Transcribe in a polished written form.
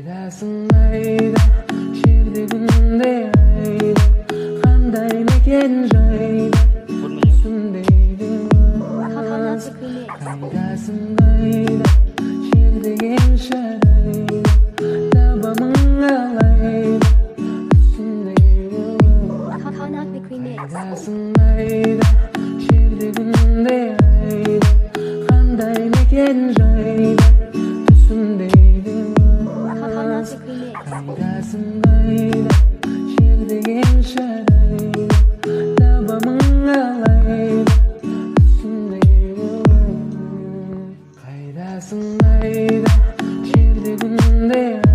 Қайдасың, айда, жерде, күнде, айда, қандай мекен жайда түсімдейді? Classic Remix. Қайдасың, қайда, жер деген шарайда, табамын қалайда түсімдейді? Classic Remix. Қайдасың, айда, жерде, күнде, айда, қандай мекен жайда түсімдейді? Classic Remix. Қайдасың, қайда, жер деген шарайда, табамын қалайда түсімдейді? Қайдасың, айда, жерде, күнде.